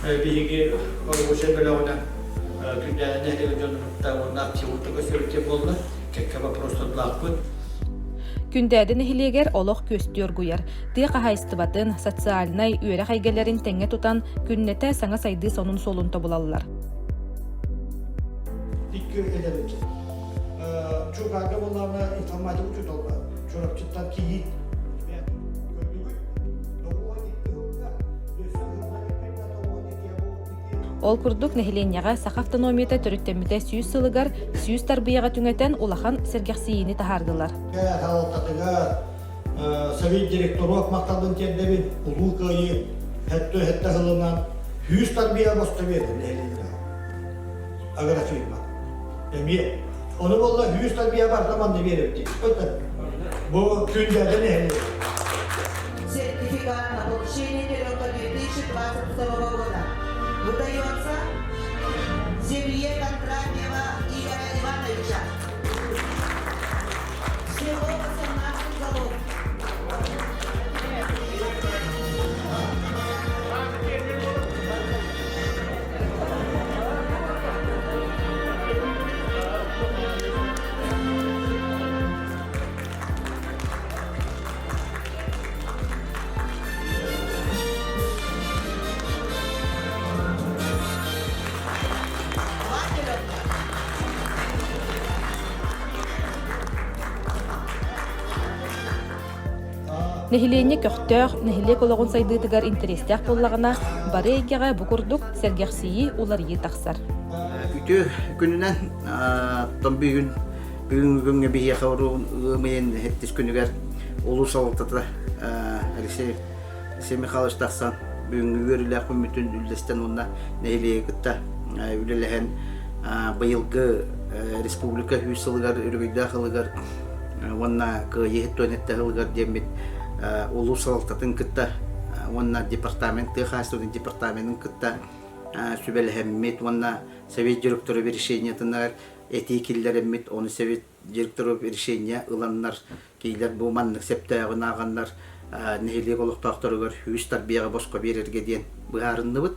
Биһиги рабочай бөлөҕүнэн Күндээдэ нэһилиэгин дьонун кытта уонна активы көрсүбүт буолла. Кэккэ вопростардаахпыт. Күндээдэ нэһилиэгэр олох күөстүү оргуйар. Тыа хаһаайыстыбатын, социальнай, үөрэх эйгэлэрин тэҥҥэ тутан, күннэтэ саҥа сайдыы сонун суолун тобулаллар. Икки эдэр Чуукаарга буоллаҕына информатика учууталга Чурапчыттан кийиит Ол курдук, нэһилиэнньэҕэ саха автономията төрүттэммитэ 100 сылыгар 100 тарбыйаҕа түҥэтэн улахан сэргэхсийиини таһаардылар. Салалтатыгар совет директоров махталбын тиэрдэбин Улуу Кыайыы сэттэ сылынан 100 тарбыйа босто биэрдим нэһилиэнньэҕэ. Агрофирма. Эмиэ. Ону буолла 100 тарбыйа барда манна биэрэбит. Бу күндээдэ нэһилиэк. Сертификат на получение периода 2022 года выдается семье Кондратьева Игоря Ивановича. Всего 18 голов. Нэһилиэнньэ көхтөөх, нэһилиэк олоҕун сайдыытыгар интэриэстээх буоллаҕына, бары эйгэҕэ бу курдук сэргэхсийии, уларыйыы тахсар. Үтүө күнүнэн бүгүн бүгүҥҥү күҥҥэ биһиэхэ ыам ыйын сэттис күнүгэр улуус салалтата Алексей Алексей Михайлович тахсан бүгүҥҥү үөрүүлээх күммүтүн үллэстэн уонна нэһилиэги кытта үлэлэһэн быйылгы республика 100 сылыгар өрөгөйдөөх ылыгар уонна Кыайыы 77 сылыгар диэммит улуус салалтатын кытта уонна департамент тыа хаһаайыстыбатын департаменын кытта сүбэлэһэммит уонна совет директоров решениетынар этии киллэрэммит ону совет директоров решение ыланнар киилэр бу маннык сөптөөҕүн ааҕаннар нэһилиэк олохтоохторугар үс тарбыйаҕы босхо биэрэргэ диэн быһаарынныбыт.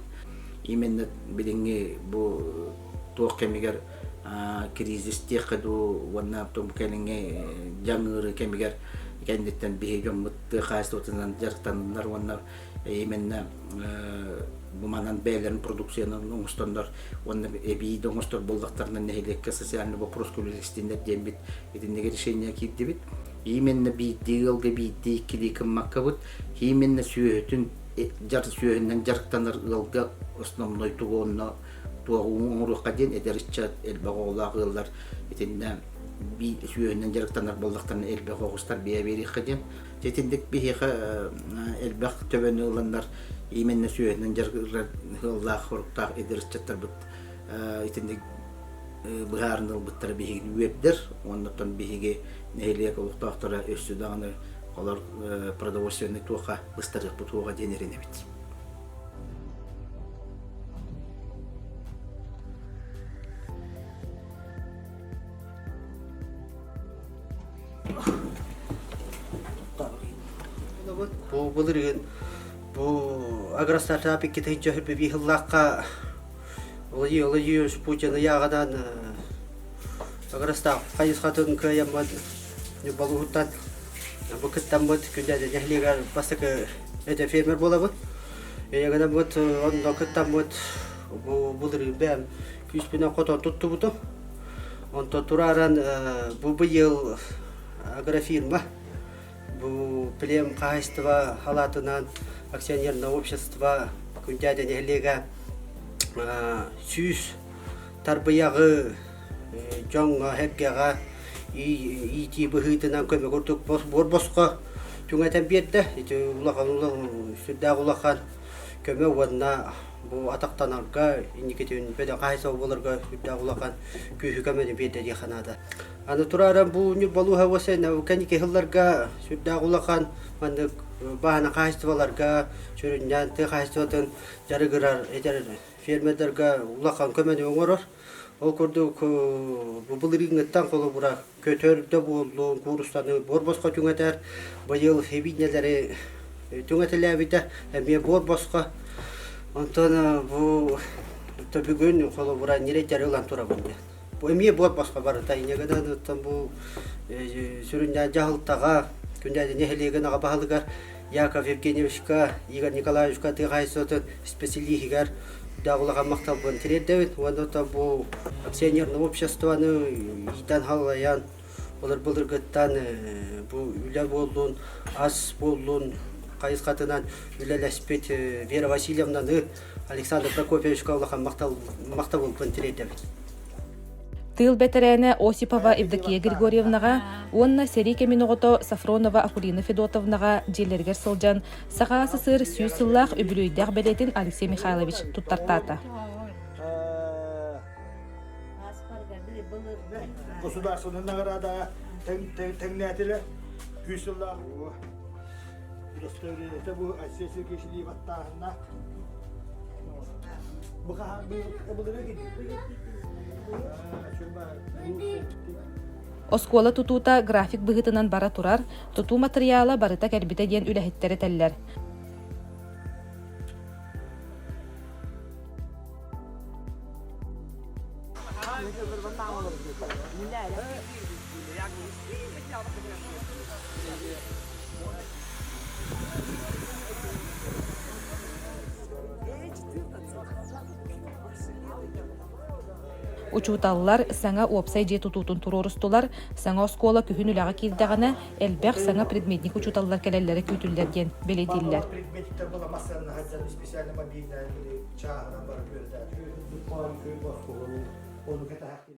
Именно билиҥҥи бу туох кэмигэр кризис диэххэ дуу уонна кэлиҥҥи дьаҥ ыарыы кэмигэр кэнниттэн биһиги дьоммут тыа хаһаайыстыбатынан дьарыктаннар уонна именно бу манан бэйэлэрин продукциянан оҥостоннор уонна эбии да оҥостор буоллахтарына нэһилиэккэ социальный вопрос үлэлэстиннэр диэммит итинник решение киирдибит. Именно биирдии ыалга биирдии иккилии кыммаккабыт именно сүөһүтүн дьар сүөһүнэн дьарыктанар ыалга основной тугу онно туоҕу оҥоруохха диэн эдэр ыччат элбэх оҕолоох ыаллар итиннэ сүөһүнэн дьарыктанар буоллахтарына элбэх оҕустар биэ биэриэххэ диэн итинник биһиэхэ элбэх төбөнү ыланнар именно сүөһүнэн дьарыгырар ыаллаах хоруктаах эдэр ыччаттарбыт итинник быһаарын ылбыттара биһигини үөрдэр оннуттан биһиги нэһилиэк олохтоохторо өссө даҕаны олор продовольственнай туохха быстарыахпыт уоҕа диэн эрэнэбит. Бу былырыын бу агростартап икки тыһыынча биир сыллаахха Владимир Владимирович Путин ыйааҕынан агростаах хайысхатын кыайаммыт балуһуттан бу кыттаммыт Күндээдэ нэһилиэгэр бастакы эдэр фермер буолабыт. Ийэгэнэммит онно кыттаммыт бу былырыын бэйэм күүспүнэн хотон туттубутум. Онтон турааран бу быйыл агрофирма бу плем хаһаайыстыба халаатынан акционерное общество Күндээдэ нэһилиэгэ 100 тарбыйаҕы дьоҥҥо сэргэҕэ иитии быһыытынан көмө курдук буор босхо түҥэтэн биэрдэ. Ити улахан сүрдээх улахан көмө уонна бу атахтанарга инникитин бөдөҥ хаһаайыстыба буоларга сүрдээх улахан күүһү көмөнү биэрдэ диэххэ наада. Аны турааран бу Ньурбалууһа уосайна кэнники сылларга сүрдээх улахан маннык бааһына хаһаайыстыбаларга сүрүннээн тыа хаһаайыстыбатын дьарыгырар эдэр фермердарга улахан көмөнү оҥорор. Ол курдук бу былырыыҥҥыттан холобура көтөр да буоллун, куурустаны буор босхо түҥэтэр, быйыл эбиинньэлэри түҥэтэлээбитэ эмиэ буор босхо. Онтон бу бүгүн холобура ньирэйдэри ылан турабын диэн. Бу эмиэ буор босхо барыта инньэ гынан оттон бу сүрүннээн дьаһалтаҕа Күндээдэ нэһилиэгин аҕа баһылыгар Яков Евгеньевичка, Игорь Николаевичка тыа хаһаайыстыбатын исписэлииһигэр даах улахан махталбын тириэрдэбит. Уонна оттон бу акционерное обществоны иитэн халайан Былыр былыргыттан бу үлэ буоллун, ас буоллун хайысхатынан үлэлэспит Вера Васильевнаны Александр Прокопьевичка улахан махтабылбын тириэрдэбин. Тыыл бэтэрээнэ Осипова Евдокия Григорьевнаҕа уонна сэрии кэмин оҕото Сафронова Акулина Федотовнаҕа дьиэлэригэр сылдьан Саха СССР 100 сыллаах үбүлүөйдээх бэлиэтин Алексей Михайлович туттартаата. Государственный награда тэҥнээтилэр. Күүс сыллаах удостоверение бу Айсен Сергеевич Ливаттааһынна. Бу хаһан былыры Оскуола тутуута график быһыытынан бара турар, тутуу матырыйаала барыта кэлбитэ диэн үлэһиттэр этэллэр. Учууталлар саҥа уопсай дьиэ тутуутун туруорустулар, саҥа оскуола күһүн үлэҕэ киирдэҕинэ, элбэх саҥа предметник учууталлар кэлэллэрэ күүтүллэр диэн бэлиэтииллэр. Специально мобильная чааһынан барып үөрэтээт.